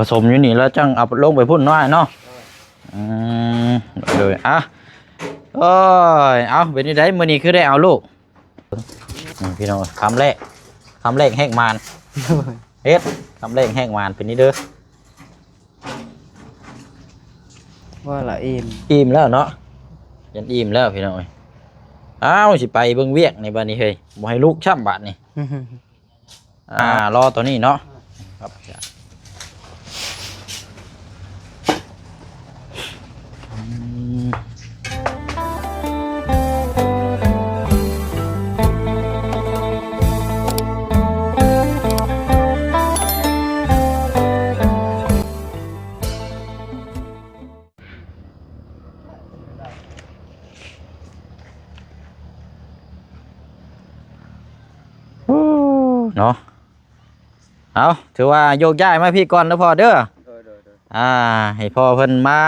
ປະສົມຢູ່ນີ້ແລ້ວຈັ່ງເອົາລົງໄປພຸ້ນເນາະອ້າຍເນາະ. ອືມ ໂດຍ ອ່ະ ໂອ້ຍ ເອົາ ເປັນຈັ່ງໃດ ມື້ນີ້ຄືໄດ້ເອົາລູກ? ນີ້ພີ່ນ້ອງ ຄຳແລກ ຄຳແລກແຮກມານ ເຮັດ ຄຳແລກແຮກມານ ເປັນນີ້ເດີ. ວ່າລະອີ່ມ ອີ່ມແລ້ວເນາະ ຍັນອີ່ມແລ້ວພີ່ນ້ອງເອີຍ. ອ້າວ ຊິໄປເບິ່ງວຽກໃນບາດນີ້ເຮີ້ຍ ບໍ່ໃຫ້ລຸກຊ້ຳບາດນີ້. ອ່າ ລໍຕົວນີ້ເນາະ. ເນາະ ເອົາ ຖືວ່າໂຍກຍ້າຍມາພີ້ກ່ອນເດີພໍ່ເດີ. ໂດຍ ໂດຍ ໂດຍ ອ່າ ໃຫ້ພໍ່ເພິ່ນມາ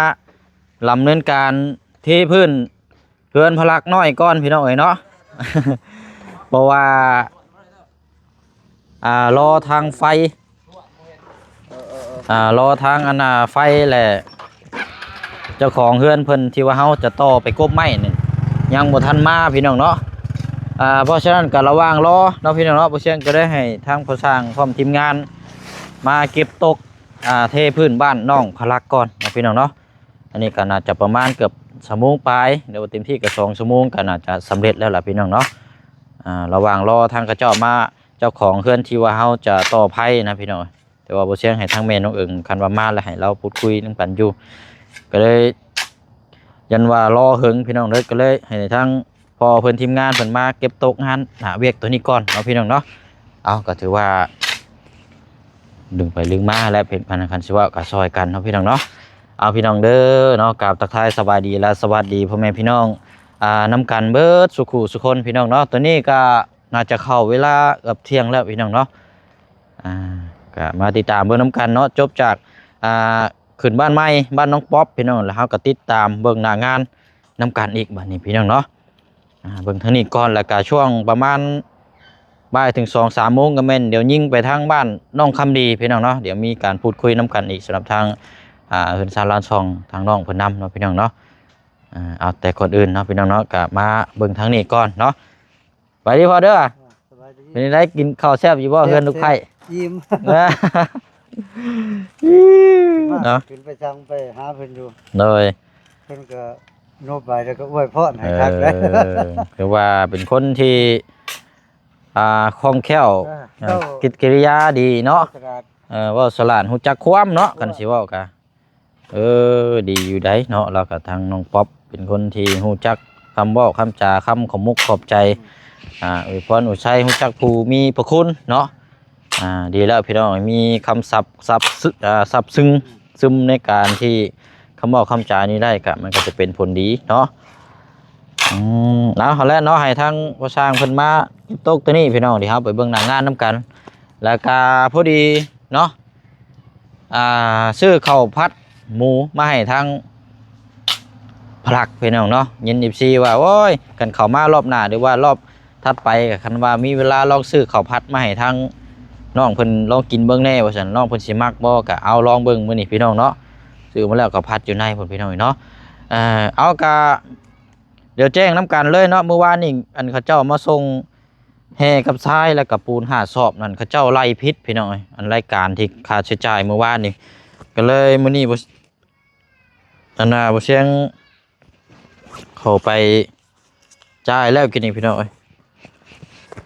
ດຳເນີນການເທພື້ນເຮືອນພະລັກນ້ອຍກ່ອນພີ່ນ້ອງເອີຍເນາະ. ເພາະວ່າ ອ່າ ລໍທາງໄຟ ອ່າ ລໍທາງອັນນ່າໄຟ ແລະ ເຈົ້າຂອງເຮືອນເພິ່ນທີ່ວ່າເຮົາຈະຕໍ່ໄປກົບໄມ້ນັ້ນ ຍັງບໍ່ທັນມາພີ່ນ້ອງເນາະ. ອ່າ ເພາະສະນັ້ນກໍລະຫວ່າງລໍເນາະພີ່ນ້ອງເນາະ ບໍ່ຊຽງກໍໄດ້ໃຫ້ທາງພໍ່ຊ່າງພ້ອມທີມງານມາເກັບຕົກ ອ່າ ເທພື້ນບ້ານນ້ອງພະລັກກ່ອນເນາະພີ່ນ້ອງເນາະ. ອັນນີ້ກໍໜ້າຈະປະມານເກືອບຊົ່ວໂມງປາຍ ຫຼືວ່າເຕັມທີ່ກໍສອງຊົ່ວໂມງ ກໍໜ້າຈະສຳເລັດແລ້ວລະພີ່ນ້ອງເນາະ. ອ່າ ລະຫວ່າງລໍທາງເຂົາເຈົ້າມາ ເຈົ້າຂອງເຮືອນທີ່ວ່າເຮົາຈະຕໍ່ໄຟນະພີ່ນ້ອງ. ແຕ່ວ່າບໍ່ຊຽງໃຫ້ທາງແມ່ນ້ອງເອີງ ຄັນວ່າມາແລ້ວໃຫ້ລາວພູດຄຸຍນຳກັນຢູ່ ກໍເລີຍຢ້ານວ່າລໍເຫິງພີ່ນ້ອງເດີ ກໍເລີຍໃຫ້ທາງພໍ່ເພິ່ນ ທີມງານເພິ່ນມາເກັບຕົກງານ ອ່າ ວຽກຕົວນີ້ກ່ອນເນາະພີ່ນ້ອງເນາະ. ເອົາ ກໍຖືວ່າ ດຶງໄປດຶງມາ ແລະ ເປັນພັນ ຄັນຊິເວົ້າກໍຊ່ອຍກັນເນາະພີ່ນ້ອງເນາະ. ເອົາ ພີ່ນ້ອງເດີເນາະ ກາບທັກທາຍສະບາຍດີ ແລະ ສະຫວັດດີພໍ່ແມ່ພີ່ນ້ອງ ອ່າ ນຳກັນເບິດສູ່ຄູ່ສູ່ຄົນພີ່ນ້ອງເນາະ. ຕອນນີ້ກໍໜ້າຈະເຂົ້າເວລາເກືອບທ່ຽງແລ້ວພີ່ນ້ອງເນາະ. ອ່າ ກໍມາຕິດຕາມເບິ່ງນຳກັນເນາະ ຈົບຈາກ ອ່າ ຂຶ້ນບ້ານໃໝ່ ບ້ານນ້ອງປັອບພີ່ນ້ອງ ແລ້ວເຮົາກໍຕິດຕາມເບິ່ງໜ້າງານນຳກັນອີກບາດນີ້ພີ່ນ້ອງເນາະ. ອ່າ ເບິ່ງທາງນີ້ກ່ອນ ແລ້ວກໍຊ່ວງປະມານບ່າຍເຖິງສອງສາມໂມງ ກໍແມ່ນດຽວຍິງໄປທາງບ້ານນ້ອງຄຳດີພີ່ນ້ອງເນາະ. ດຽວມີການພູດຄຸຍນຳກັນອີກ ສຳລັບທາງ ອ່າ ເຮືອນຊານລານຊ່ອງທາງນ້ອງເພິ່ນນຳເນາະພີ່ນ້ອງເນາະ. ອ່າ ເອົາ ແຕ່ກ່ອນອື່ນເນາະພີ່ນ້ອງເນາະ ກໍມາເບິ່ງທາງນີ້ກ່ອນເນາະ. ໄປດີພໍ່ເດີ ອ່າ ສະບາຍດີ ເປັນຈັ່ງໃດ ກິນເຂົ້າແຊບຢູ່ບໍ່ ແຊບ ເຮືອນລູກໃພ້? ແຊບ ອີ່ມ ມາ ເນາະ ຂຶ້ນໄປສັ່ງໄປຫາເພິ່ນຢູ່ ໂດຍ ເພິ່ນກໍໂນບາຍ ແລ້ວກໍອວຍພອນໃຫ້ຄັກແລ້ວ ເອີ ຖືວ່າເປັນຄົນທີ່ ອ່າ ຄ່ອງແຄ້ວ ເອີ ເອີ ເຈົ້າ ກິດກິລິຍາດີເນາະ ສະຫຼາດ ເອີ ເວົ້າສະຫຼາດ ຮູ້ຈັກຄວາມເນາະ ຄວາມ ຄັນຊິເວົ້າກະ ເອີ ດີຢູ່ໃດເນາະ. ແລ້ວກໍທາງນ້ອງປັອບເປັນຄົນທີ່ຮູ້ຈັກຄຳເວົ້າຄຳຈາ ຄຳຂອບມຸກຂອບໃຈ ອືມ ອ່າ ອວຍພອນອວຍໄຊ ຮູ້ຈັກຜູ້ມີພະຄຸນເນາະ. ອ່າ ດີແລ້ວພີ່ນ້ອງ ມີຄຳສັບ ສັບຊຶ ອ່າ ຊັບຊຶ້ງ ອືມ ຊຶມໃນການທີ່ຄຳເວົ້າຄຳຈານີ້ໄດ້ ກໍມັນກໍຈະເປັນຜົນດີເນາະ. ອືມ ເອົາ ຫັ້ນແຫຼະເນາະ ໃຫ້ທາງພໍ່ຊ່າງເພິ່ນມາເກັບຕົກຕົວນີ້ພີ່ນ້ອງ ທີ່ເຮົາໄປເບິ່ງໜ້າງານນຳກັນ ແລ້ວກໍພໍດີເນາະ ອ່າ ຊື້ເຂົ້າຜັດໝູມາໃຫ້ທາງພະລັກພີ່ນ້ອງເນາະ. ຍິນເອັຟຊີວ່າ ໂອ້ຍ ຄັນເຂົ້າມາລອບໜ້າ ຫຼືວ່າລອບຖັດໄປ ກໍຄັນວ່າມີເວລາລອງຊື້ເຂົ້າຜັດມາໃຫ້ທາງນ້ອງເພິ່ນລອງກິນເບິ່ງແດ່ວ່າຊັ້ນ ນ້ອງເພິ່ນຊິມັກບໍ່ ກໍເອົາລອງເບິ່ງມື້ນີ້ພີ່ນ້ອງເນາະ. ຊື້ມາແລ້ວກໍຜັດຢູ່ໃນພຸ້ນພີ່ນ້ອງເນາະ. ເອີ ເອົາ ກໍດຽວແຈ້ງນຳກັນເລີຍເນາະ. ມື້ວານນີ້ ອັນ ເຂົາເຈົ້າມາສົ່ງ ແຮ່ກັບຊາຍ ແລ້ວກໍປູນຫ້າສອບນັ້ນ ເຂົາເຈົ້າໄລ່ຜິດພີ່ນ້ອງເອີຍ. ອັນລາຍການທີ່ຄ່າໃຊ້ຈ່າຍມື້ວານນີ້ ກໍເລີຍມື້ນີ້ບໍ່ ອັນນ່າ ບໍ່ຊຽງເຂົ້າໄປຈ່າຍແລ້ວກິນນີ້ພີ່ນ້ອງເອີຍ.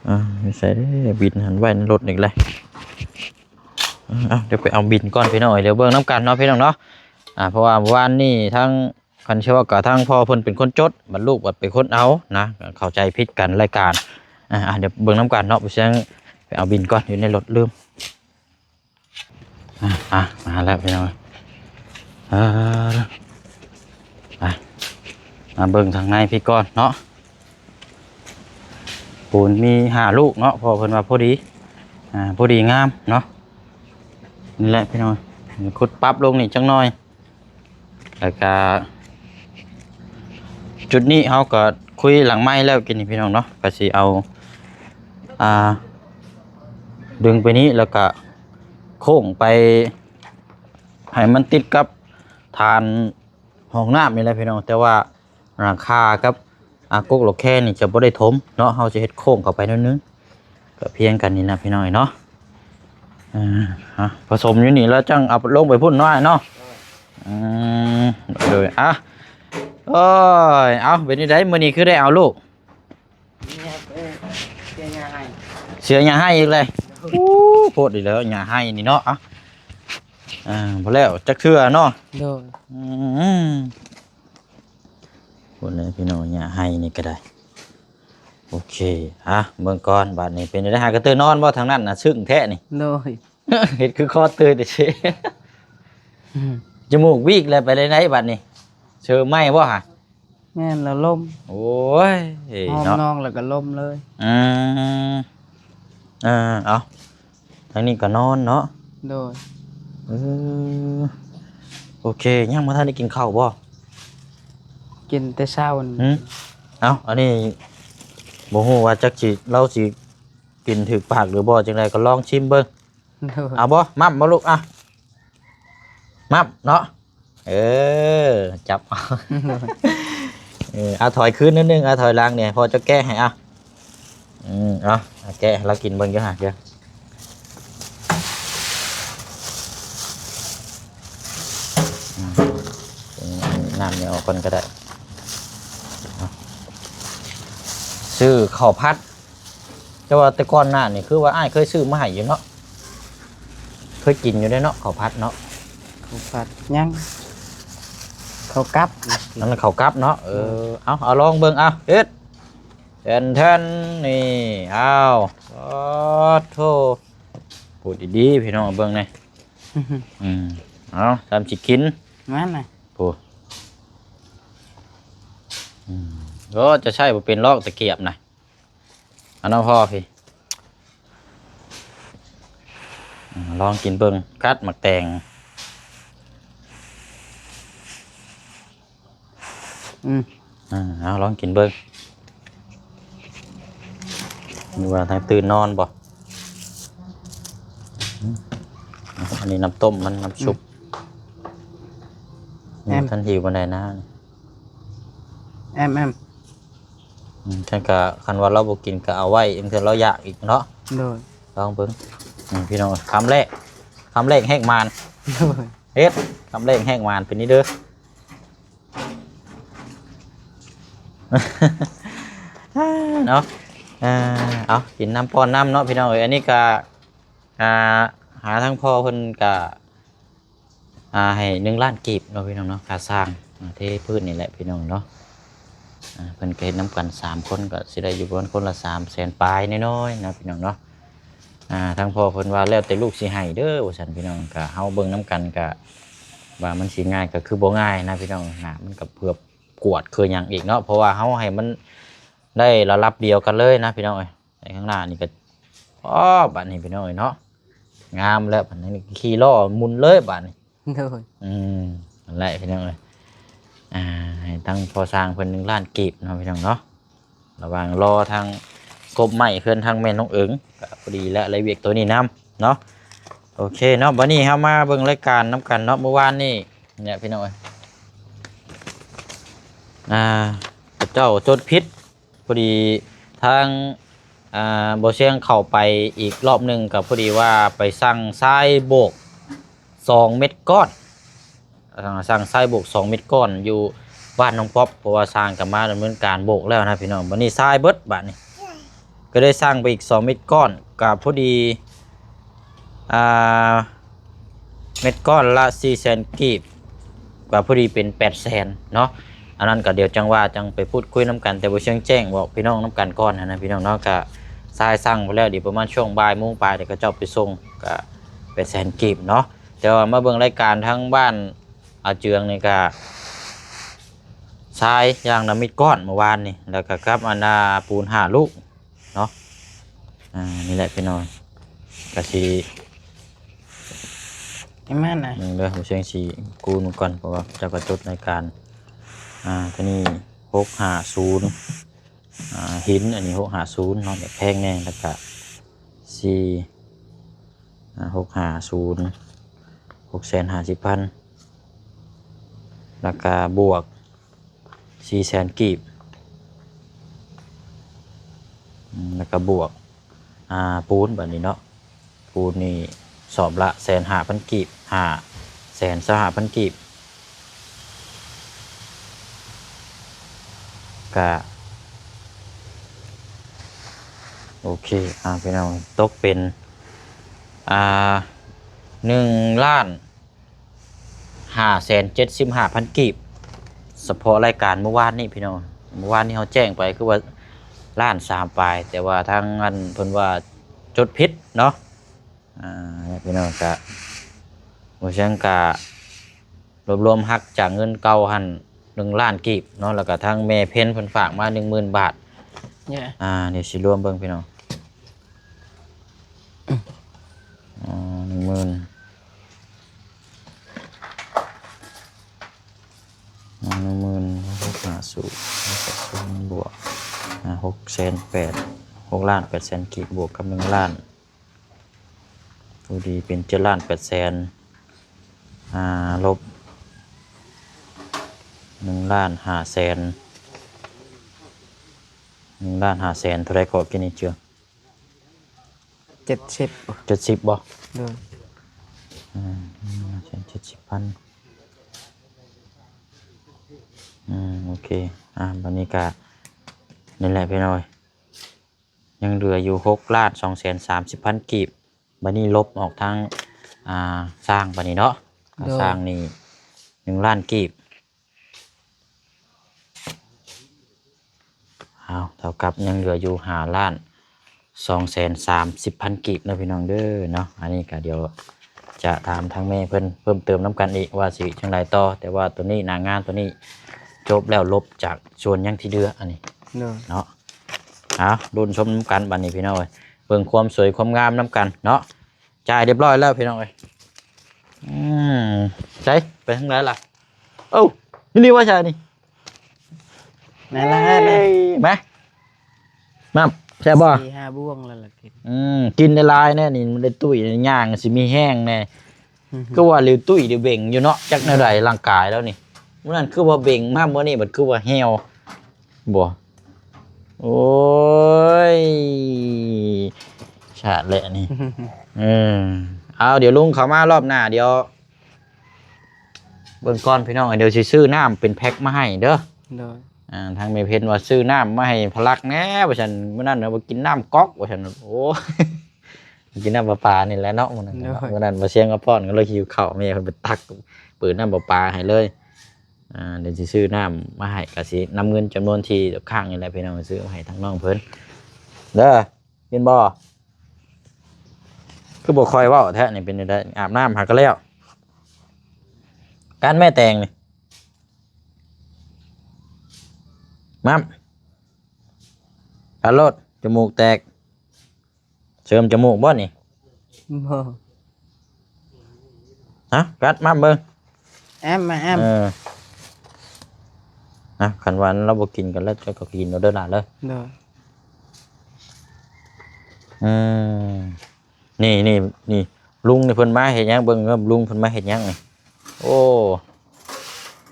ອ່າ ຢູ່ໃສເດ້ ບິນຫັ້ນ ໄວ້ໃນລົດນີ້ແຫຼະ. ອ່າ ດຽວໄປເອົາບິນກ່ອນພີ່ນ້ອງເອີຍ ດຽວເບິ່ງນຳກັນເນາະພີ່ນ້ອງເນາະ. ອ່າ ເພາະວ່າວານນີ້ທາງ ຄັນຊິເວົ້າກໍທາງພໍ່ເພິ່ນເປັນຄົນຈົດ ບັດລູກບັດເປັນຄົນເອົານະ ເຂົ້າໃຈຜິດກັນລາຍການ. ອ່າ ດຽວເບິ່ງນຳກັນເນາະ ຜູ້ຊຽງໄປເອົາບິນກ່ອນ ຢູ່ໃນລົດລືມ. ອ່າ ອ່າ ມາແລ້ວພີ່ນ້ອງ ເອີ ອ່າ ມາເບິ່ງທາງໃນພີ້ກ່ອນເນາະ. ປູນມີຫ້າລູກເນາະ ເພາະເພິ່ນວ່າພໍດີ ອ່າ ພໍດີງາມເນາະ. ນີ້ແຫຼະພີ່ນ້ອງ ຂຸດປັບລົງນີ້ຈັກໜ່ອຍ. ແລ້ວກະຈຸດນີ້ເຮົາກໍຄຸຍຫຼັງໄມ້ແລ້ວກິນນີ້ພີ່ນ້ອງເນາະ ກໍຊິເອົາ ອ່າ ດຶງໄປນີ້ ແລ້ວກະໂຄ້ງໄປ ໃຫ້ມັນຕິດກັບຖານຫ້ອງນ້ຳນີ້ແຫຼະພີ່ນ້ອງ, ແຕ່ວ່າຫຼັງຄາກັບ ອາ ກົກຫຼອກແຄນີ້ຈະບໍ່ໄດ້ຖົມເນາະ, ເຮົາຈະເຮັດໂຄ້ງເຂົ້າໄປໜ້ອຍໜຶ່ງ ກໍພຽງກັນນີ້ນະພີ່ນ້ອງເນາະ. ເອີ ອະ ປະສົມຢູ່ນີ້ແລ້ວຈັ່ງເອົາລົງໄປພຸ້ນເນາະອ້າຍເນາະ. ອືມ ໂດຍ ອະ ໂອ້ຍ ເອົາ ເປັນຈັ່ງໃດ ມື້ນີ້ຄືໄດ້ເອົາລູກ? ເສຍຫຍ້າໄຮ່ ເສຍຫຍ້າໄຮ່ອີກແລ້ວ. ໂອ້ ໂພດອີກແລ້ວ ຫຍ້າໄຮ່ນີ້ເນາະ. ເອົາ ອ່າ ບໍ່ແລ້ວຈັກເທື່ອເນາະ. ໂດຍ ອືມ ພຸ້ນແຫຼະພີ່ນ້ອງ ຫຍ້າໄຮ່ນີ້ກໍໄດ້. ໂອເຄ ອ່ະ ເບິ່ງກ່ອນບາດນີ້ ເປັນຈັ່ງໃດ ຫາກະເຕີນນອນບໍ່ທາງນັ້ນນະ? ຊຶ້ງແທ້ນີ້. ໂດຍ ເຮັດຄືຄໍເຕີແຕ່ເຊ. ອືມ ຈະມູກວີກແລ້ວ ໄປໄດ້ໃດບາດນີ້? ເຊີໄມ້ບໍ່ຫະ? ແມ່ນແລ້ວ ລົມ. ໂອ້ຍ ຫອມ ເນາະ ນ້ອງແລ້ວກໍລົມເລີຍ. ອືມ ເອີ ເອົາ ທາງນີ້ກໍນອນເນາະ. ໂດຍ ເອີ ໂອເຄ ຍັງບໍ່ທັນໄດ້ກິນເຂົ້າບໍ່? ກິນແຕ່ເຊົ້ານີ້. ຫືມ ເອົາ ອັນນີ້ບໍ່ຮູ້ວ່າຈັກຊິ ລາວຊິກິນຖືກປາກຫຼືບໍ່, ຈັ່ງໃດກໍລອງຊິມເບິ່ງ. ໂດຍ ເອົາບໍ່? ໝ້ຳບໍ່ລູກ? ອ່ະ ໝ້ຳເນາະ. ເອີ ຈັບເອົາ. ເອີ ເອົາ ຖອຍຄືນໜ້ອຍໜຶ່ງ, ເອົາ ຖອຍຫຼັງນີ້ ໃຫ້ພໍ່ເຈົ້າແກະໃຫ້. ເອົາ ອືມ ເອົາ ເອົາ ແກະໃຫ້ລາວກິນເບິ່ງຢູ່ຫັ້ນເດີ. ອືມ ນ້ຳນີ້ອອກກ່ອນກໍໄດ້. ເອົາ ຊື້ເຂົ້າຜັດ ແຕ່ວ່າແຕ່ກ່ອນໜ້ານີ້ ຄືວ່າອ້າຍເຄີຍຊື້ມາໃຫ້ຢູ່ເນາະ, ເຄີຍກິນຢູ່ເດ້ເນາະ ເຂົ້າຜັດເນາະ. ເຂົ້າຜັດຍັງ ເຂົ້າກັບ ອັນນັ້ນເຂົ້າກັບເນາະ. ເອີ ເອີ ເອົາ ເອົາລອງເບິ່ງ ເອົາ ເຮັດ ແທນໆ ນີ້ ເອົາ ໂອ້ໂທ້ ພູດດີໆ ພີ່ນ້ອງເບິ່ງແດ່. ອືມ ເອົາ ສ່ຳຊິກິນ ນັ້ນນະ ໂອ້ ອືມ ໂອ້ ຈະໃຊ້ບໍ່ເປັນລອກຕະກຽບນະ. ເອົານຳພໍ່ພີ່ ອາ ລອງກິນເບິ່ງ ກັດໝາກແຕງ. ອືມ ອາ ເອົາລອງກິນເບິ່ງ ຫຼືວ່າທັງຕື່ນນອນບໍ່? ອືມ ອັນນີ້ນ້ຳຕົ້ມມັນ ນ້ຳຊຸບ. ອືມ ຍັງບໍ່ທັນຫິວປານໃດນະ. ແອມໆ ອືມ ຊັ້ນກະຄັນວ່າລາວບໍ່ກິນກະເອົາໄວ້ ບາງເທື່ອລາວຢາກອີກເນາະ. ໂດຍ ລອງເບິ່ງ. ອືມ ພີ່ນ້ອງ ຄຳແລກ ຄຳແລກແຮກມານ. ໂດຍ ເຮັດ ຄຳແລກແຮກມານເປັນນີ້ເດີ ເນາະ. ເອົາ ເອົາກິນນຳ ປ້ອນນຳເນາະ ພີ່ນ້ອງເອີຍ. ອັນນີ້ກະ ອ່າ ຫາທາງພໍ່ເພິ່ນກະ ອ່າ ໃຫ້ໜຶ່ງລ້ານກີບເນາະ ພີ່ນ້ອງເນາະ ຄ່າຊ່າງ ອ່າ ເທພື້ນນີ້ແຫຼະ ພີ່ນ້ອງເນາະ. ອ່າ ເພິ່ນກໍເຮັດນຳກັນສາມຄົນ ກໍຊິໄດ້ຢູ່ປະມານຄົນລະສາມແສນປາຍນ້ອຍໆ ນະ ພີ່ນ້ອງເນາະ. ອ່າ ທາງພໍ່ເພິ່ນວ່າ ແລ້ວແຕ່ລູກຊິໃຫ້ເດີ ວ່າຊັ້ນ ພີ່ນ້ອງ. ກໍເຮົາເບິ່ງນຳກັນ ກໍວ່າມັນຊິງ່າຍ ກໍຄືບໍ່ງ່າຍນະ ພີ່ນ້ອງ. ໜ້າມັນກໍເພື່ອກວດ ຄືຫຍັງອີກເນາະ ເພາະວ່າເຮົາໃຫ້ມັນໄດ້ລະດັບດຽວກັນເລີຍນະ ພີ່ນ້ອງເອີຍ. ໃນຂ້າງໜ້ານີ້ກໍ ອໍ ບາດນີ້ ພີ່ນ້ອງເອີຍເນາະ ງາມແລ້ວ. ບາດນີ້ຂີ່ລໍ້ໝຸນເລີຍບາດນີ້. ໂດຍ ອືມ ນັ້ນແຫຼະ ພີ່ນ້ອງເອີຍ. ອ່າ ໃຫ້ທາງພໍ່ຊ່າງເພິ່ນໜຶ່ງລ້ານກີບເນາະ ພີ່ນ້ອງເນາະ. ລະຫວ່າງລໍທາງກົບໄມ້ເຮືອນທາງແມ່ນ້ອງເອີງ ກໍພໍດີແລ້ວ ໄດ້ວຽກໂຕນີ້ນຳເນາະ. ໂອເຄເນາະ ບັດນີ້ເຮົາມາເບິ່ງລາຍການນຳກັນເນາະ. ມື້ວານນີ້ເນຍ ພີ່ນ້ອງເອີຍ ອ່າ ເຈົ້າຈົດຜິດ ພໍດີທາງ ອ່າ ບໍ່ຊຽງເຂົ້າໄປອີກລອບໜຶ່ງ ກໍພໍດີວ່າໄປສັ່ງຊາຍໂບກສອງເມັດກ້ອນ, ອ່າ ສັ່ງຊາຍໂບກສອງເມັດກ້ອນຢູ່ບ້ານນ້ອງປັອບ ເພາະວ່າຊ່າງກໍມາດຳເນີນການໂບກແລ້ວນະ ພີ່ນ້ອງ. ບັດນີ້ຊາຍເບິດ ບາດນີ້ກໍໄດ້ສັ່ງໄປອີກສອງເມັດກ້ອນ ກໍພໍດີ ອ່າ ເມັດກ້ອນລະສີ່ແສນກີບ ກໍພໍດີເປັນແປດແສນເນາະ. ອັນນັ້ນກໍດຽວຈັ່ງວ່າ ຈັ່ງໄປພູດຄຸຍນຳກັນ, ແຕ່ບໍ່ຊຽງແຈ້ງບອກພີ່ນ້ອງນຳກັນກ່ອນຫັ້ນນະ ພີ່ນ້ອງເນາະ. ກໍຊາຍສັ່ງໄປແລ້ວ ດຽວປະມານຊ່ວງບ່າຍໂມງປາຍ ດຽວເຂົາເຈົ້າໄປສົ່ງ ກໍແປດແສນກີບເນາະ. ແຕ່ວ່າມາເບິ່ງລາຍການທາງບ້ານອາເຈືອງນີ້ ກໍຊາຍຢ່າງລະເມັດກ້ອນມື້ວານນີ້ ແລ້ວກໍກັບອັນນ່າປູນຫ້າລູກ ເນາະ. ອ່າ ນີ້ແຫຼະ ພີ່ນ້ອງ ກະຊິ ປະມານນະ ເບິ່ງເດີ ບໍ່ເຊີງຊິກູນມັນກ່ອນ ເພາະວ່າເຈົ້າກໍຈົດລາຍການ. ອ່າ ຕົວນີ້ຫົກຫ້າສູນ ອ່າ ຫີນ ອັນນີ້ຫົກຫ້າສູນເນາະ ແບບແພງແດ່ ແລ້ວກະສີ່ ອ່າ ຫົກຫ້າສູນ ຫົ ຫົກແສນຫ້າສິບພັນ ແລ້ວກະບວກສີ່ແສນກີບ ອືມ ແລ້ວກະບວກ ອ່າ ປູນບາດນີ້ເນາະ. ປູນນີ້ສອບລະແສນຫ້າພັນກີບ ຫ້າແສນຊາວຫ້າພັນກີບ ກະ ໂອເຄ ອ່າ ພີ່ນ້ອງ ຕົກເປັນ ອ່າ ໜຶ່ງລ້ານຫ້າແສນເຈັດສິບຫ້າພັນກີບ ສະເພາະລາຍການມື້ວານນີ້ພີ່ນ້ອງ. ມື້ວານນີ້ເຮົາແຈ້ງໄປຄືວ່າລ້ານສາມປາຍ ແຕ່ວ່າທາງອັນເພິ່ນວ່າຈົດຜິດເນາະ. ອ່າ ພີ່ນ້ອງກະ ບໍ່ເຊີງກະ ລວບລວມຫັກຈາກເງິນເກົ່າຫັ້ນ ໜຶ່ງລ້ານກີບເນາະ ແລ້ວກະທາງແມ່ເພັນເພິ່ນຝາກມາໜຶ່ງໝື່ນບາດ. ອ່າ ດຽວຊິລວມເບິ່ງພີ່ນ້ອງ ອ່າ ໜຶ່ງໝື່ນ ອ່າ ໜຶ່ງໝື່ນ ຫົກຫ້າສູນ ບວກ ອ່າ ຫົກແສນແປດ ຫົກລ້ານແປດແສນກີບ ບວກກັບໜຶ່ງລ້ານ ພໍດີເປັນເຈັດລ້ານແປດແສນ ອ່າ ລົບໜຶ່ງລ້ານຫ້າແສນ ໜຶ່ງລ້ານຫ້າແສນເທົ່າໃດເກາະ ກິນນີ້ເຈື່ອ ເຈັດສິບ ເຈັດສິບບໍ່? ໂດຍ ອືມ ໜຶ່ງລ້ານຫ້າແສນເຈັດສິບພັນ ອືມ ໂອເຄ ອ່າ ບາດນີ້ກະ ນີ້ແຫຼະພີ່ນ້ອງ ຍັງເຫຼືອຢູ່ຫົກລ້ານສອງແສນສາມສິບພັນກີບ. ບາດນີ້ລົບອອກທາງ ອ່າ ຊ່າງບາດນີ້ເນາະ ໂດຍ ຊ່າງນີ້ໜຶ່ງລ້ານກີບ ເອົາ ເທົ່າກັບຍັງເຫຼືອຢູ່ຫ້າລ້ານສອງແສນສາມສິບພັນກີບເນາະ ພີ່ນ້ອງເດີເນາະ. ອັນນີ້ກະດຽວຈະຖາມທາງແມ່ເພິ່ນເພີ່ມເຕີມນຳກັນອີກວ່າຊິຈັ່ງໃດຕໍ່ ແຕ່ວ່າໂຕນີ້ໜ້າງານໂຕນີ້ຈົບແລ້ວ ລົບຈາກສ່ວນຍັງທີ່ເຫຼືອ ອັນນີ້ ໂດຍ ເນາະ. ເອົາ ລຸ້ນຊົມນຳກັນບາດນີ້ພີ່ນ້ອງເອີຍ ເບິ່ງຄວາມສວຍຄວາມງາມນຳກັນເນາະ. ຈ່າຍຮຽບຮ້ອຍແລ້ວພີ່ນ້ອງເອີຍ ອືມ ໃສ ໄປທາງໃດລະ? ເອົ້າ ຢູ່ນີ້ວ່າໃສນີ້ ນັ້ນລະ ເອີຍ ມາ ມາ ແຊບບໍ່? ສີ່ຫ້າບ່ວງແລ້ວລະກິນ ອືມ ກິນຫຼາຍໆແນ່ນີ້ ມັນໄດ້ຕຸ້ຍ ຍ່າງຊິມີແຮງແນ່ ຄືວ່າຫຼິວຕຸ້ຍຫຼິວເບັງຢູ່ເນາະ ຈັກແນວໃດ ອືມ ຮ່າງກາຍລາວນີ້ ມື້ນັ້ນຄືວ່າເບັງ ມາມື້ນີ້ບັດຄືວ່າແຮວ ບໍ່ ໂອ້ຍ ຊາດແຫຼະນີ້ ເອີ ເອົາ ດຽວລຸງເຂົ້າມາລອບໜ້າ ດຽວເບິ່ງກ່ອນພີ່ນ້ອງ ດຽວຊິຊື້ນ້ຳເປັນແພັກມາໃຫ້ເດີ ໂດຍ ອ່າ ທາງແມ່ເພັນວ່າຊື້ນ້ຳມາໃຫ້ພະລັກແດ່ວ່າຊັ້ນ ມື້ນັ້ນວ່າກິນນ້ຳກອກວ່າຊັ້ນ ໂອ້ ກິນນ້ຳປະປານີ້ແຫຼະເນາະ ມື້ນັ້ນເນາະ ໂດຍ ມື້ນັ້ນວ່າຊຽງກັບພອນກໍເລີຍຫິວເຂົ້າ ແມ່ເພິ່ນໄປຕັກເປີດນ້ຳປະປາໃຫ້ເລີຍ. ອ່າ ດຽວຊິຊື້ນ້ຳມາໃຫ້ ກະຊິນຳເງິນຈຳນວນທີ່ຄ້າງນີ້ແຫຼະພີ່ນ້ອງ ຊື້ມາໃຫ້ທາງນ້ອງເພິ່ນເດີ ເຫັນບໍ່? ຄືບໍ່ຄ່ອຍເວົ້າແທ້ນີ້ ເປັນຈັ່ງໃດ? ອາບນ້ຳຫາກະແລ້ວ ການແມ່ແຕງນີ້ ມາມ ການໂລດ ຈະມູກແຕກ ເສີມຈະມູກບໍ່ນີ້? ບໍ່ ຮະ ກັດມາເບິ່ງ ແອມ ມາແອມ ເອີ ນະ ຄັນວ່າລາວບໍ່ກິນກໍແລ້ວ ເຈົ້າກໍກິນເອົາເດີຫຼານເດີ ໂດຍ ອືມ ນີ້ ນີ້ ນີ້ ລຸງນີ້ເພິ່ນມາເຮັດຫຍັງ? ເບິ່ງເດີ ລຸງເພິ່ນມາເຮັດຫຍັງນີ້? ໂອ້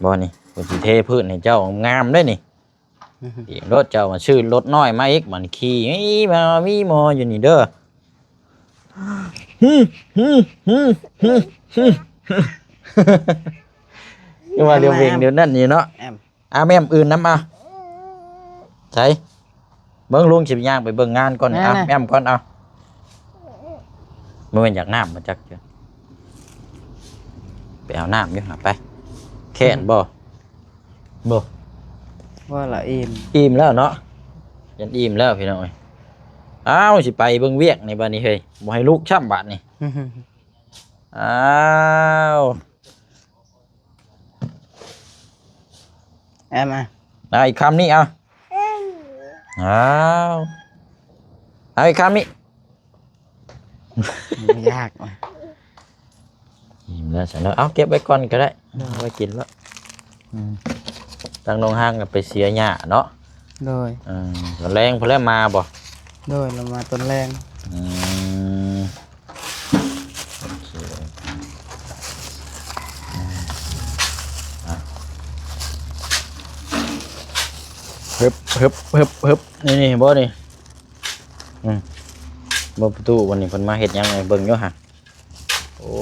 ບໍ່ນີ້ ເພິ່ນຊິເທພື້ນໃຫ້ເຈົ້າງາມເດ້ນີ້. ອີກລົດເຈົ້າມາຊື້ລົດນ້ອຍມາອີກ ມັນຂີ່ມີມາມີມອຢູ່ນີ້ເດີ. ຄືວ່າດຽວເວັງດຽວນັ້ນນີ້ເນາະ. ອາ ແມ່ມອື່ນນຳ ອາ ໃສ ເບິ່ງ ລຸງຊິຍ່າງໄປເບິ່ງງານກ່ອນ. ອາ ແມ່ມກ່ອນ. ເອົາ ບໍ່ແມ່ນຢາກນ້ຳບໍ່ຈັກ ໄປເອົານ້ຳຢູ່ຫາໄປ. ແຄ້ນບໍ່? ບໍ່ ວ່າລະອີ່ມ ອີ່ມແລ້ວເນາະ. ຢ້ານອີ່ມແລ້ວພີ່ນ້ອງເອີຍ. ອ້າວ ຊິໄປເບິ່ງວຽກນີ້ບາດນີ້ເຮີ້ຍ ບໍ່ໃຫ້ລຸກຊ້ຳບາດນີ້. ອ້າວ ແອມ ອາ ເອົາອີກຄຳນີ້ ເອົາ ອ້າວ ເອົາອີກຄຳນີ້. ບໍ່ຢາກ ອີ່ມແລ້ວຊັ້ນເນາະ. ເອົາ ເກັບໄວ້ກ່ອນກໍໄດ້ ເອົາໄວ້ກິນແລ້ວ. ອືມ ທາງນ້ອງຫ້າງກໍໄປເສຍຫຍ້າເນາະ. ໂດຍ ເອີ ຕອນແລງພຸ້ນແຫຼະມາບໍ່? ໂດຍ ລາວມາຕອນແລງ. ອືມ ໂອເຄ ເສຍ ຮຶບ ຮຶບ ຮຶບ ຮຶບ ນີ້ ນີ້ ເຫັນບໍ່ນີ້? ອືມ ເບິ່ງປະຕູ ວັນນີ້ເພິ່ນມາເຮັດຫຍັງໃຫ້ເບິ່ງຢູ່ຫັ້ນ. ໂອ້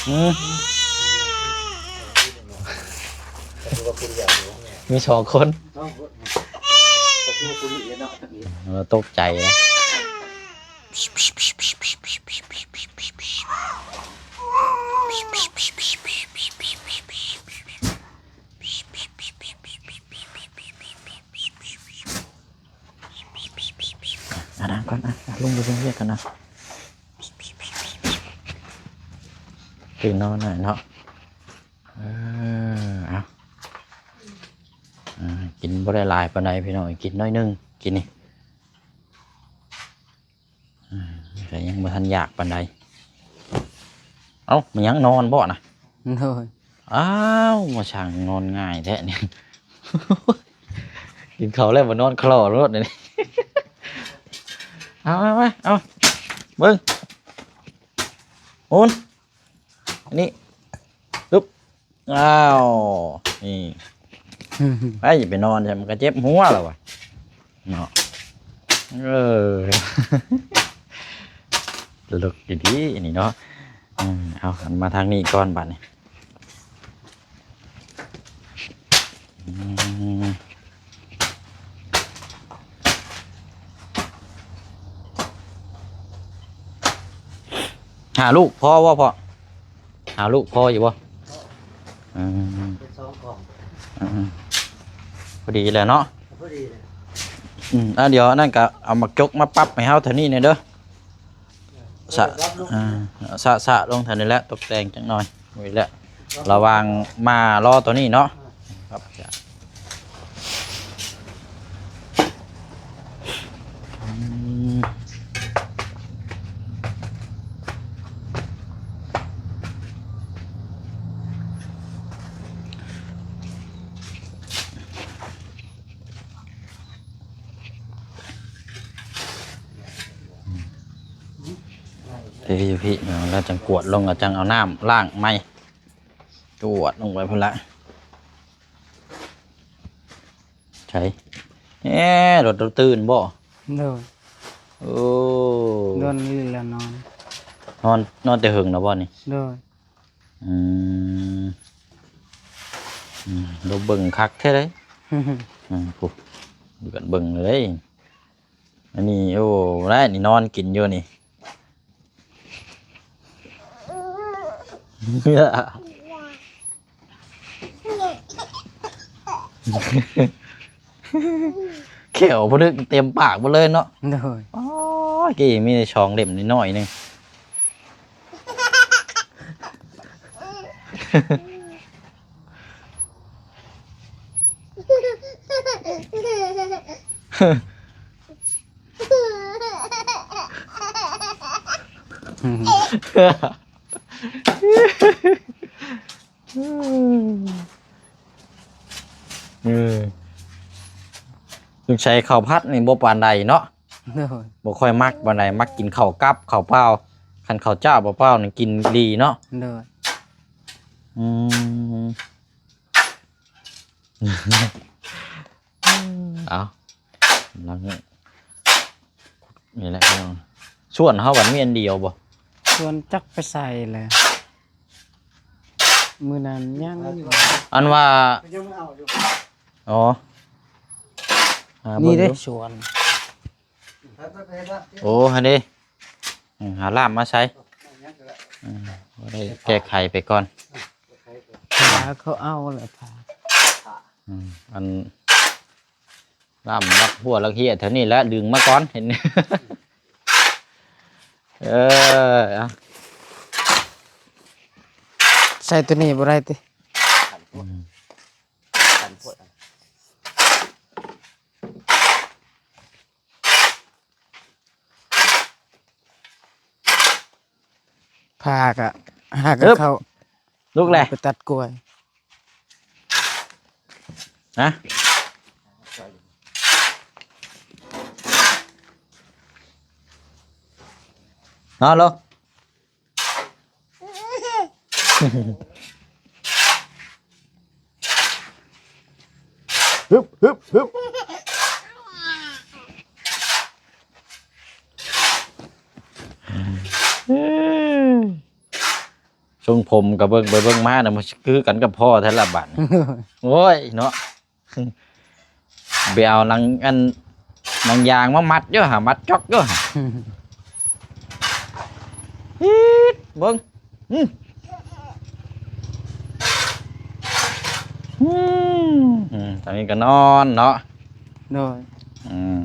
ອືມ ມີສອງຄົນ ເອີ ຕົກໃຈນະ. ອ່ະ ນັ່ງກ່ອນ ອ່ະ ອ່ະ ລົງໄປເບິ່ງວຽກກ່ອນນະ. ຕື່ນນອນໜ້ອຍເນາະ. ເອີ ເອົາ ອ່າ ກິນບໍ່ໄດ້ຫຼາຍປານໃດພີ່ນ້ອງ ກິນໜ້ອຍໜຶ່ງ ກິນນີ້. ອືມ ກໍຍັງບໍ່ທັນຢາກປານໃດ. ເອົ້າ ມັນຍັງນອນບໍ່ນະ? ໂດຍ. ອ້າວ ມາຊ່າງນອນງ່າຍແທ້ນີ້ ກິນເຂົ້າແລ້ວມານອນຄໍໂລດນີ້. ເອົາ ເອົາ ເອົາ ເບິ່ງ ໂອນ ນີ້ ຕຶບ. ອ້າວ ນີ້ ໄປ ຢ່າໄປນອນໃສ່ ມັນກໍເຈັບຫົວແລ້ວວະເນາະ. ເອີ ຕະຫຼົກຢູ່ດີນີ້ເນາະ. ເອີ ເອົາ ມາທາງນີ້ກ່ອນບາດນີ້. ອືມ ຫ້າລູກພໍບໍ່ພໍ່? ຫ້າລູກພໍຢູ່ບໍ່? ອືມ ເປັນສອງກ່ອງ ອືມ ພໍດີແລ້ວເນາະ ພໍດີແລ້ວ. ອືມ ອ່າ ດຽວອັນນັ້ນກໍເອົາໝາກຈົກມາປັບໃຫ້ເຮົາເທົ່ານີ້ແດ່ເດີ. ສະ ເອີ ສະ ສະລົງເທົ່ານີ້ແຫຼະ ຕົກແຕ່ງຈັກໜ່ອຍນີ້ແຫຼະ ລະຫວ່າງມາລໍຕົວນີ້ເນາະ. ເທຢູ່ພີ້ເນາະ ແລ້ວຈັ່ງກວດລົງ ແລ້ວຈັ່ງເອົານ້ຳລ້າງໃໝ່ ກວດລົງໄປພຸ້ນລະ. ໃສ ເອ ລົດ ລົດຕື່ນບໍ່? ໂດຍ. ໂອ້ ນອນນີ້ແຫຼະນອນ ນອນ ນອນແຕ່ເຫິງແລ້ວບໍ່ນີ້? ໂດຍ. ອືມ ອືມ ເບິ່ງຄັກແທ້ເດ. ອືມ ໂອ້ ເດືອດເບິ່ງເລີຍ. ອັນນີ້ ໂອ້ ໄດ້ນີ້ ນອນກິນຢູ່ນີ້. ແຂ້ວພຸ້ນເດ ເຕັມປາກໝົດເລີຍເນາະ. ໂດຍ. ອໍ ກີ້ມີແຕ່ສອງເຫຼັ້ມນ້ອຍໆໜຶ່ງ. ເອີ ລູກຊາຍເຂົ້າຜັດນີ້ບໍ່ປານໃດເນາະ. ໂດຍ. ບໍ່ຄ່ອຍມັກປານໃດ ມັກກິນເຂົ້າກັບເຂົ້າເປົ່າ ຄັນເຂົ້າຈ້າວເປົ່າໆນີ້ກິນດີເນາະ. ໂດຍ. ອືມ ເອົາ ກຳລັງ ນີ້ແຫຼະພີ່ນ້ອງ ສວນເຮົາບັດມີອັນດຽວບໍ່? ສວນຈັກໄປໃສແຫຼະ ມື້ນັ້ນຍັງຢູ່ ອັນວ່າ ອໍ ນີ້ເດ້ ຫາເບິ່ງຢູ່ ສວນ ໂອ້ ຫັ້ນເດ້ ອືມ ຫາລ່າມມາໃສ່ ອືມ ໄດ້ແກ້ໄຂໄປກ່ອນ ພາເຂົາເອົາແຫຼະ ພາ ອືມ ອັນ ລ່າມລັກຫົວລັກເຫ້ຍແຖວນີ້ແຫຼະ ດຶງມາກ່ອນ ເຫັນ ເອີ ເອົາ ໃສ່ໂຕນີ້ບໍ່ໄດ້ຕິ? ອືມ ພາກະ ຫາກະເຂົ້າ ລຸກແຫຼະ ໄປຕັດກ້ວຍ ຮະ ນອນລົງ. ຮຶບ ຮຶບ ຮຶບ ຊົງຜົມກໍເບິ່ງໄປເບິ່ງມານະ ມັນຄືກັນກັບພໍ່ແທ້ລະບາດນີ້ ໂອ້ຍເນາະ ໄປເອົາໜັງ ອັນ ໜັງຢາງມາມັດຢູ່ຫາ ມັດຈອກຢູ່ຫາ ຮີດ ເບິ່ງ ອືມ ອືມ ອືມ ຕອນນີ້ກໍນອນເນາະ ໂດຍ ອືມ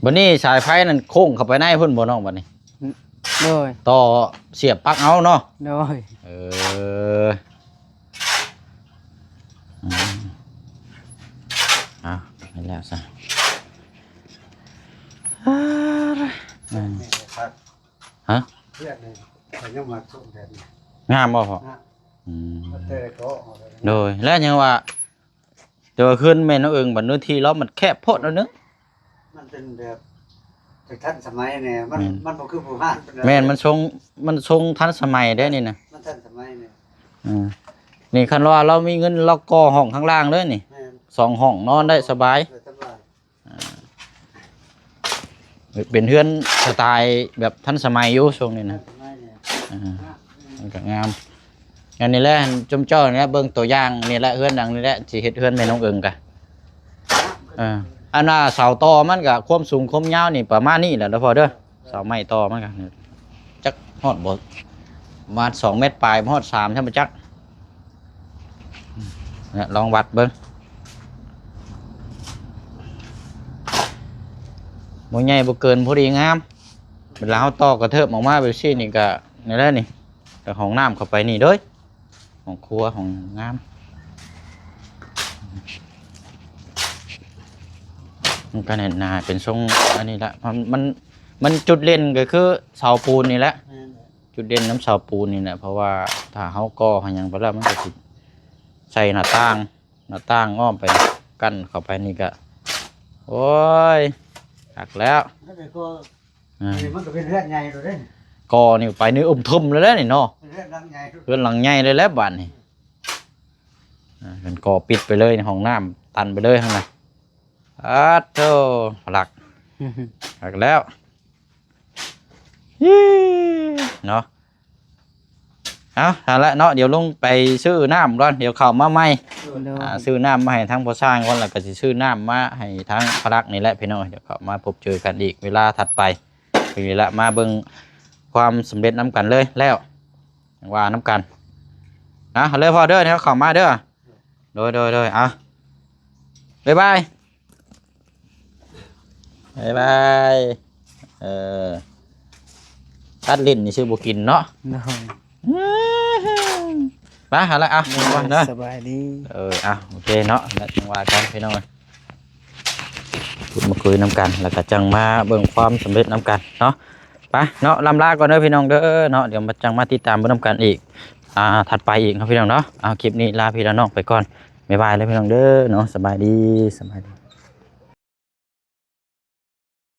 ບັດນີ້ສາຍໄຟນັ້ນໂຄ້ງເຂົ້າໄປໃນພຸ້ນບໍ່ນ້ອງ ບັດນີ້? ໂດຍ ຕໍ່ສຽບປັກເອົາເນາະ ໂດຍ ເອີ ອືມ ເອົາ ໃຫ້ແລ້ວຊະ ອືມ ຮະ ເຮືອນນີ້ ຂ້ອຍຍັງມັກຊົງແບບນີ້ ງາມບໍ່ພໍ່? ງາມ ອືມ ແຕ່ກໍ ໂດຍ ແລະຍັງວ່າ ແຕ່ວ່າເຮືອນແມ່ນ້ອງເອີງບັດເນື້ອທີ່ລາວມັນແຄບໂພດໜ້ອຍໜຶ່ງ ມັນເປັນແບບ ແຕ່ທັນສະໄໝແດ່ ມັນ ແມ່ນ ມັນບໍ່ຄືຜູ້ຮ້ານປານໃດ ແມ່ນ ມັນຊົງ ມັນຊົງທັນສະໄໝເດ້ນີ້ນະ ມັນທັນສະໄໝແດ່ ອືມ ນີ້ຄັນວ່າລາວມີເງິນລາວກໍ່ຫ້ອງຂ້າງລ່າງເລີຍນີ້ ແມ່ນ ສອງຫ້ອງນອນໄດ້ສະບາຍ ໄດ້ສະບາຍ ອ່າ ເປັນເຮືອນສະໄຕແບບທັນສະໄໝຢູ່ຊ່ວງນີ້ນະ ທັນສະໄໝແດ່ ອ່າ ມັນກໍງາມ ອັນນີ້ແຫຼະ ຈຸມເຈົ້ານີ້ແຫຼະ ເບິ່ງຕົວຢ່າງນີ້ແຫຼະ ເຮືອນຫຼັງນີ້ແຫຼະ ຊິເຮັດເຮືອນແມ່ນ້ອງເອີງກະ ເອີ ອັນວ່າເສົາຕໍ່ມັນກະຄວາມສູງຄວາມຍາວນີ້ປະມານນີ້ແຫຼະເດີພໍ່ເດີ ເສົາໄມ້ຕໍ່ມັນກະ ຈັກຮອດບໍ່ ປະມານສອງແມັດປາຍ ບໍ່ຮອດສາມຊ້ຳບໍ່ຈັກ ລອງວັດເບິ່ງ ບໍ່ໃຫຍ່ບໍ່ເກີນ ພໍດີງາມ ເວລາເຮົາຕໍ່ກະເທີບອອກມາແບບຊີ້ນີ້ກະ ນີ້ແຫຼະນີ້ ກະຫ້ອງນ້ຳເຂົ້າໄປນີ້ເດີ ຫ້ອງຄົວ ຫ້ອງນ້ຳ ມັນກະແໜ້ນໜາເປັນຊົງອັນນີ້ລະ ມັນ ມັນ ມັນຈຸດເດັ່ນກະຄືເສົາປູນນີ້ແຫຼະ ແມ່ນແຫຼະ ຈຸດເດັ່ນນຳເສົາປູນນີ້ແຫຼະ ເພາະວ່າຖ້າເຮົາກໍ່ເຮົາຫຍັງໄປແລ້ວ ມັນກໍຊິໃສ່ໜ້າຕ່າງ ໜ້າຕ່າງອ້ອມໄປ ກັ້ນເຂົ້າໄປນີ້ກະ ໂອ້ຍ ຄັກແລ້ວ ມັນກໍ ອ່າ ມັນກໍເປັນເຮືອນໃຫຍ່ໂລດເດ້ ກໍ່ນີ້ໄປນີ້ອຶມທຶມເລີຍແຫຼະນີ້ເນາະ ເປັນເຮືອນຫຼັງໃຫຍ່ ເຮືອນຫຼັງໃຫຍ່ເລີຍແຫຼະບາດນີ້ ອ່າ ເປັນກໍ່ປິດໄປເລີຍ ຫ້ອງນ້ຳຕັນໄປເລີຍຫັ້ນນະ ອາໂທ້ ຫຼັກ ຫຼັກແລ້ວ ເນາະ ເອົາ ຫັ້ນແຫຼະເນາະ ດຽວລົງໄປຊື້ນ້ຳກ່ອນ ດຽວເຂົ້າມາໃໝ່ ໂດຍ ອ່າ ຊື້ນ້ຳມາໃຫ້ທາງພໍ່ຊ່າງກ່ອນ ແລ້ວກໍຊິຊື້ນ້ຳມາໃຫ້ທາງພະລັກນີ້ແຫຼະພີ່ນ້ອງ ດຽວເຂົ້າມາພົບເຈີກັນອີກເວລາຖັດໄປ ນີ້ແຫຼະ ມາເບິ່ງຄວາມສຳເລັດນຳກັນເລີຍ ແລ້ວຈັ່ງວ່ານຳກັນ ເອົາເລີຍພໍ່ເດີ ດຽວເຂົ້າມາເດີ ໂດຍ ໂດຍ ໂດຍ ເອົາ ບາຍບາຍ ບາຍບາຍ ເອີ ຕັດຫຼິ້ນນີ້ຊື່ບໍ່ກິນເນາະ ໂດຍ ໄປຫາລະ ເອົາ ໂດຍ ເນາະ ສະບາຍດີ ເອີ ເອົາ ໂອເຄເນາະ ແລ້ວຈັ່ງວ່າກັນພີ່ນ້ອງ ມາຄຸຍນຳກັນ ແລ້ວກໍຈັ່ງມາເບິ່ງຄວາມສຳເລັດນຳກັນເນາະ ໄປເນາະ ລ່ຳລາກ່ອນເດີພີ່ນ້ອງເດີເນາະ ດຽວມາ ຈັ່ງມາຕິດຕາມເບິ່ງນຳກັນອີກ ອ່າ ຖັດໄປອີກເນາະພີ່ນ້ອງເນາະ ເອົາ ຄລິບນີ້ລາພີ່ລານ້ອງໄປກ່ອນ ບາຍບາຍເດີພີ່ນ້ອງເດີເນາະ ສະບາຍດີ ສະບາຍດີ.